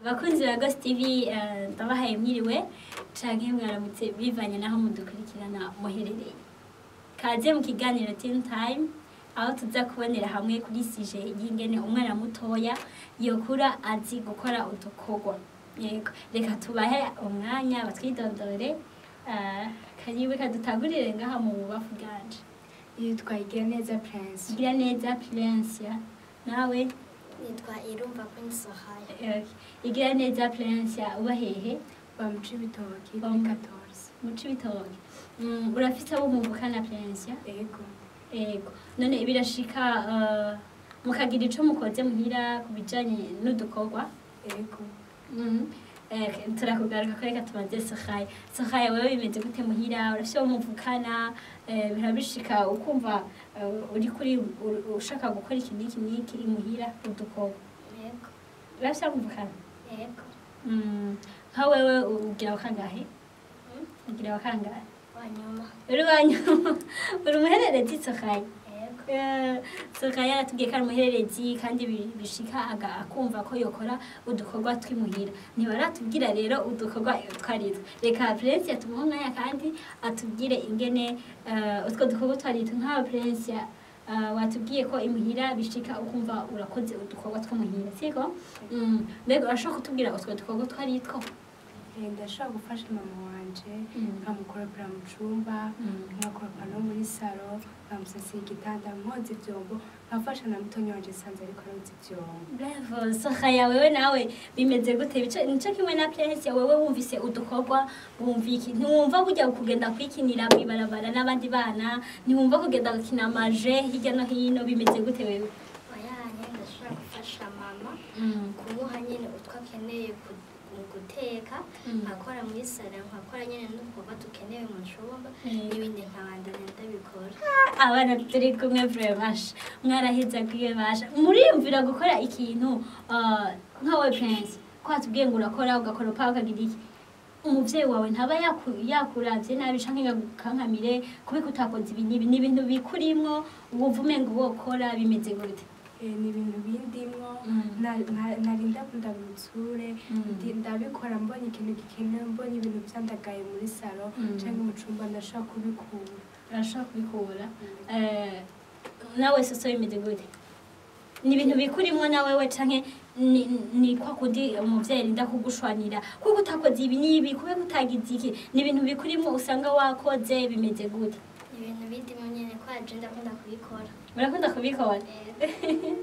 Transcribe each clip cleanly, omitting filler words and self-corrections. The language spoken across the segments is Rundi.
Bakunzi ba Ghost TV, ndabahaye mwiriwe canke mwaramutse bivanye naho mudukurikirana muherereye. Kaze mu kiganiro Teen Time, aho tuza kubonera hamwe kuri sujet y'ingene umwana mutoya yokura azi gukora udukorwa. Yego, reka tubahe umwanya batwidondore. Karibu, kadutangurire ngaha mu bubafu bwanje. Yitwa Igiraneza Prince. Igiraneza Prince, nawe? Nitwa Irumva Queen Sohaya. Igiraneza Prince, uba hehe? Ba mu Cibitoki kuri 14. Mu Cibitoke. Urafise abo muvukana, Prince? Ego. Ego. None birashika mukagira ico mukoze muhira ku bijanye n'udukorwa? Ego. Turakugaruka ko, reka tubanze Sohaya. Sohaya, wewe bimeze gute muhira? Urafise abo muvukana? Birabishika ukumva uri kuri ushaka gukora iki n'iki n'iki imuhira, udukorwa? Yego. Urafise abo muvukana? Yego. Nka wewe ugira wakangahe? Ugira wakangahe? Wanyuma. Uri wanyuma, uri umuhererezi, Sohaya? Yego. Sohaya yaratubwiye ko ari umuhererezi kandi bishika akumva ko yokora udukorwa tw'imuhira. Ntibaratubwira rero udukorwa twaritwo. Reka Prince yatumuha umwanya kandi atubwire ingene utwo dukorwa twaritwo. Nk'aba Prince, watubwiye ko imuhira bishika ukumva urakoze udukorwa tw'umuhira, siko? Mbega urashobora kutubwira utwo dukorwa twaritwo? Ndashobora gufasha mama wanje, nkamukoropera mu cumba, nkakoropa no muri salon, nkamusasira igitanda, nkoza ivyombo, nkafasha na mutonya wanje sanze ariko aroza ivyombo. Bravo, Sohaya, wewe nawe bimeze gute? Bice nico kimwe na Prince, wewe wumvise udukorwa wumva iki? Ntiwumva kujya kugenda kwikinira mwibarabara n'abandi bana? Ntiwumva kugenda gukina amaje hirya no hino? Bimeze gute wewe? Oya, ndashobora gufasha mama, kumuha nyine utwo akeneye mu guteka, nkakora muri salon, nkakora nyine n'udukorwa dukenewe mu cumba n'ibindi, nkabandanya ndabikora. Abana turi kumwe vraiment mwarahezagiwe basha. Muriyumvira gukora ikintu, nkawe Prince, ko watubwiye ngo urakora, ugakoropa, ukagira iki, umuvyeyi wawe ntaba yakuravye nabi canke ngo agukankamire kubera utakoze ibi n'ibi? Ni ibintu bikurimwo, wumva umengo wokora? Bimeze gute? Ni ibintu bindimwo. Nari ndakunda mutsure. Ndabikora mbonye ikintu gikenewe, mbonye ibintu vyandagaye muri salon canke mu cumba, ndashobora kubikura. Urashobora kubikura. Nawe soso, bimeze gute? Ni ibintu bikurimwo nawewe canke ni kwa kundi umuvyeyi arinda kugushwanira kuko utakoze ibi n'ibi, kubera utagize iki? Ni ibintu bikurimwo usanga wakoze? Bimeze gute? Ibintu bindimo nyine, ko aje ndakunda kubikora. Murakunda kubikora? Yego.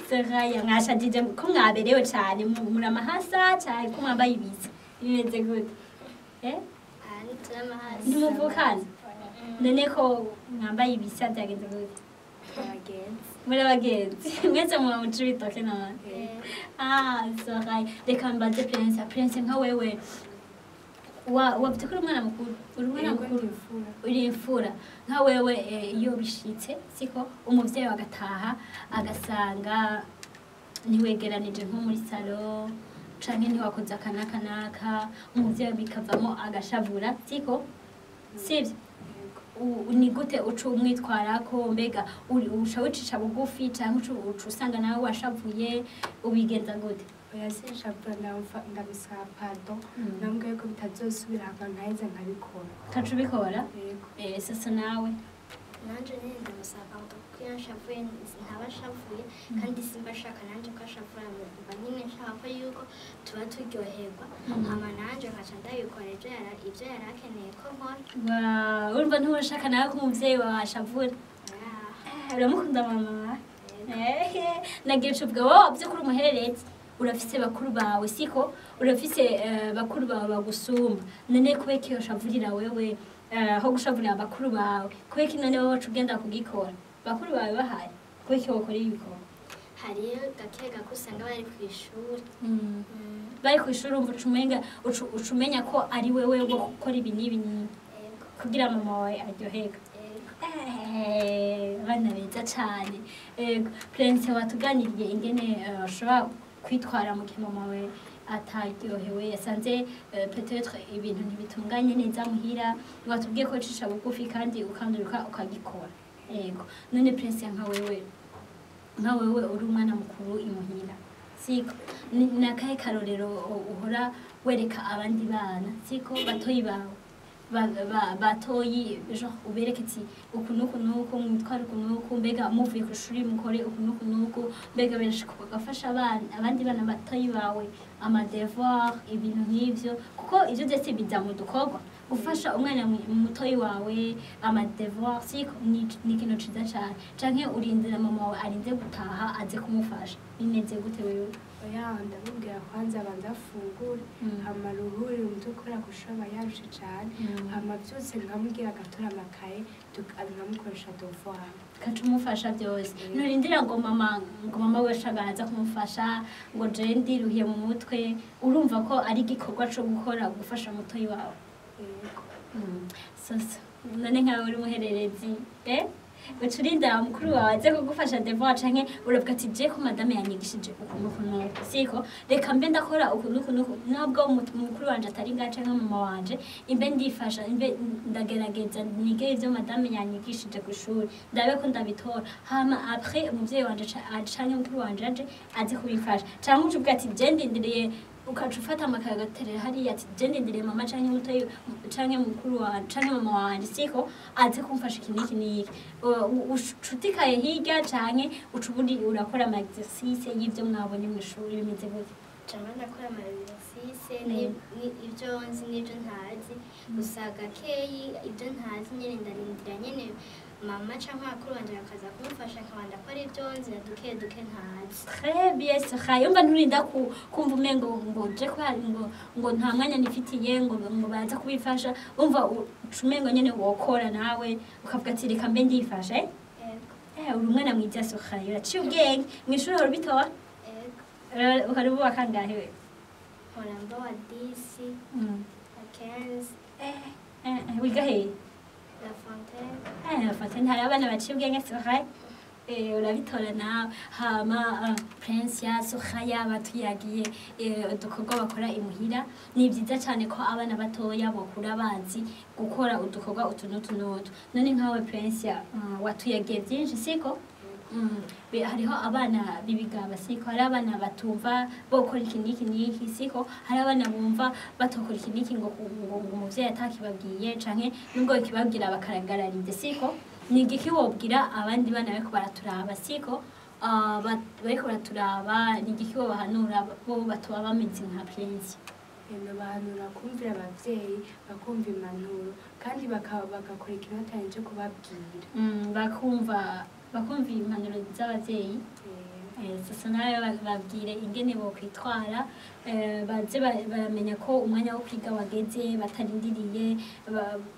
Soraya, mwashajije ko mwaberewe cane, muramahasa cane, ko mwambaye ibiza, bimeze gute? Aha ntituramahasi. Ntimuvukana none ko mwambaye ibisa, byagenze gute? Abagenzi. Muri abagenzi mwese, muba mu Cibitoke none? Ah, Soraya, reka mbaze Prince. Prince, nka wewe wavuze ko uri umwana mukuru, uri umwana Yego. mukuru? Ndi imfura. Uri imfura. Nka wewe, iyo bishitse, siko, umuvyeyi agataha agasanga ntiwegeranije nko muri salon canke ntiwakoze aka n'aka n'aka, umuvyeyi bikavamo agashavura, siko, sivyo? Yego. Ni gute uca umwitwarako? Mbega uca wicisha bugufi canke uca usanga nawe washavuye? Ubigenza gute? Oya, sinshavura, ndamusaba pardon, namubwiye ko bitazosubira, hama nkaheza nkabikora. Ukaca ubikora? Yego. Sasa nawe? Nanje nyine ndamusaba pardon, kuko iyo nshavuye ntaba ashavuye, kandi simba ashaka nanje ko ashavura. Mba nyine nshaka ko yuko tuba turyoherwa, hama nanje nkaca ndabikora ivyo yari akeneye ko nkora. Urumva ntushaka nawe ko umuvyeyi wawe ashavura? Oya. Uramukunda mama wawe? Yego. Nagira ico uvuga wowe, wavuze ko uri umuhererezi, urafise bakuru bawe, siko? Urafise bakuru bawe bagusumba. None kubera ko yoshavurira wewe, aho gushavurira bakuru bawe, kubera ko none wowe waca ugenda kugikora bakuru bawe bahari, kubera ko wokora ibikorwa? Hariyo gake gake usanga bari kw'ishuri. Bari kw'ishuri, urumva uca umenya ko ari wewe wo gukora ibi n'ibi n'ibi Yego. kugira mama wawe aryoherwe. Yego. Abana beza cane. Ego, Prince, watuganiriye ingene ushobora kwitwara mu gihe mama we ataryohewe, yasanze peut-être ibintu ntibitunganye neza muhira. Watubwiye ko ucisha bugufi kandi ukanduruka ukagikora. Ego, none Prince, nka wewe uri umwana mukuru imuhira, Siko ni akahe karorero uhora wereka abandi bana, siko, batoyi bawe, batoyi, genre ubereke ati uku n'uku n'uku mwitwara, uku n'uku, mbega muvuye ku ishuri mukore uku n'uku n'uku, mbega benshi bagafasha abana, abandi bana batoyi bawe ama devoir, ibintu nk'ivyo, kuko ivyo byose biza mu dukorwa. Gufasha umwana mutoyi wawe ama devoir, siko, ni ikintu ciza cane, canke urindira mama wawe arinze gutaha aze kumufasha? Bimeze gute wewe? Oya, ndamubwira kwanza abanza afungure, hama aruhure umutwe kubera kw'ishuri aba yarushe cane, hama vyose nkamubwira agatora amakaye, nkamukoresha devoir. Kaca umufasha byose, nturindira ngo mama we ashaka kumufasha ngo je ndiruhiye mu mutwe. Urumva ko ari igikorwa co gukora, gufasha mutoyi wawe. Yego. Sasa none nkawe uri umuhererezi, uca urinda mukuru wawe aze kugufasha devoir, canke uravuga ati je ko madame yanyigishije uku n'uku n'uku, siko, reka mbe ndakora uku n'uku n'uku, nubwo mukuru wanje atari ngaha canke mama wanje, imbe ndifasha, imbe ndagerageza nige ivyo madame yanyigishije kw'ishuri, ndabe ko ndabitora, hama après umuvyeyi wanje canke mukuru wanje aje aze kubimfasha? Canke uca uvuga ati je ndindiriye, ukaca ufata amakaye agaterera hariya, ati je ndindiriye mama canke mutoyi canke mukuru wanje canke mama wanje, siko, aze kumfasha iki n'iki n'iki? Ucutikaye hirya canke uca ubundi urakora ama exercice y'ivyo mwabonye mw'ishuri? Bimeze gute? Jama ndakora ama exercice ibyo nzi n'ibyo ntazi. Gusa gakeyi ibyo ntazi nyine ndarindira nyine mama cyangwa bakuru banje bakaza kumufasha, nkaba ndakora ibyo nzi na duke duke ntazi. Très bien, Soraya. Umva, nturinda kumva umengo ngo je kwa ngo nta mwanya nifitiye, ngo baza kubifasha. Umva, uca umengo nyene wokora nawe, ukavuga ati reka mbe ndifasha, eh? Yego. Eh, uri umwana mwiza, Soraya. Uraciye ubwenge. Mw'ishuri uhora ubitora? Yego. Uhora uba kangahe we? Mpora mba wa 10, wa 15. Wiga hehe? La Fontaine. Eh, Fontaine hari abana baciye ubwenge, Soraya. Eh, urabitora nawe. Hama Prince ya Soraya batuyagiye udukorwa bakora imuhira. Ni byiza cyane ko abana batoya bokura bazi gukora udukorwa utu n'utu n'utu. None nkawe Prince ya watuyagiye byinshi, siko? Hariho abana b'ibigaba, siko? Hari abana batumva bokora iki n'iki n'iki, siko? Hari abana bumva batokora iki n'iki ngo umuvyeyi atakibabwiye, canke nubwo ikibabwira bakaragararide, siko? Ni igiki wobwira abandi bana bariko baraturaba, siko? Ah, bariko baraturaba, ni igiki wobahanura bo batoba bameze nka Prince? Bahanura kumvira abavyeyi, bakumva impanuro, kandi bagakora ikintu batarinze kubabwira. Bakumva impanuro z'abavyeyi. Sasa nawe babwire ingene bokwitwara, baze baramenya ko umwanya wo kwiga wageze batarindiriye,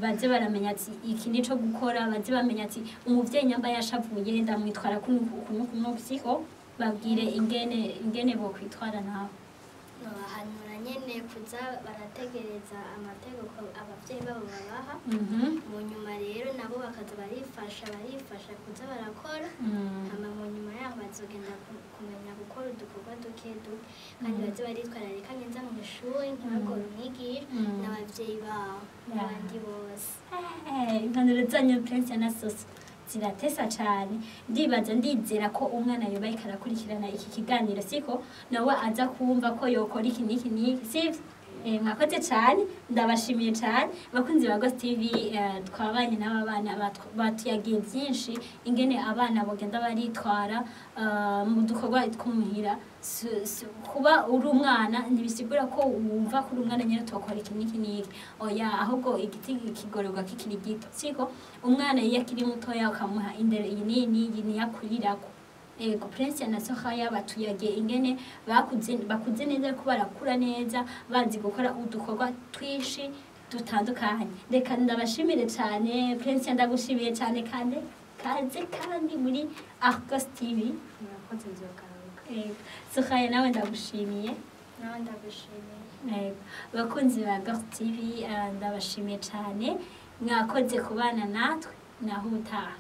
baze baramenya ati iki nico gukora, baze bamenya ati umuvyeyi nyamba yashavuye ndamwitwara kuno kuno kuno, siko? Babwire ingene bokwitwara nawe. Nobahanura nyene kuza barategereza amategeko abavyeyi babo babaha. Mu nyuma rero nabo bakaza barifasha kuza barakora, hama mu nyuma yaho bazogenda kumenya gukora udukorwa duke duke, kandi baze baritwararika neza mu ishuri, ntibagore umwigisha n'abavyeyi babo n'abandi bose. Impanuro zanyu Prince na Soso ziratesa cane. Ndibaza, ndizera ko umwana yoba ariko arakurikirana iki kiganiro, siko, nawe aza kumva ko yokora iki n'iki n'iki, sivyo? Mwakoze cane, ndabashimiye cane bakunzi ba Ghost TV. Twabanye n'aba bana batuyagiye byinshi ingene abana bagenda baritwara mu dukorwa tw'umuhira. Kuba uri umwana ntibisigura ko wumva ko uri umwana nyine utokora iki n'iki n'iki, oya, ahubwo igiti kigororwa kikiri gito, siko? Umwana iyo akiri mutoya ukamuha indero iyi n'iyi n'iyi, niyo akurirako. Ego, Prince na Sohaya batuyagiye ingene bakuze neza, ko barakura neza bazi gukora udukorwa twinshi dutandukanye. Reka ndabashimire cyane. Prince, ndagushimiye cyane kandi kaze kandi muri Arcos TV. Murakoze, nzogaruka. Ego. Sohaya, nawe ndagushimiye. Nawe ndagushimiye. Ego. Bakunzi ba Ghost TV, ndabashimiye cyane, mwakoze kubana natwe, naho ubutaha.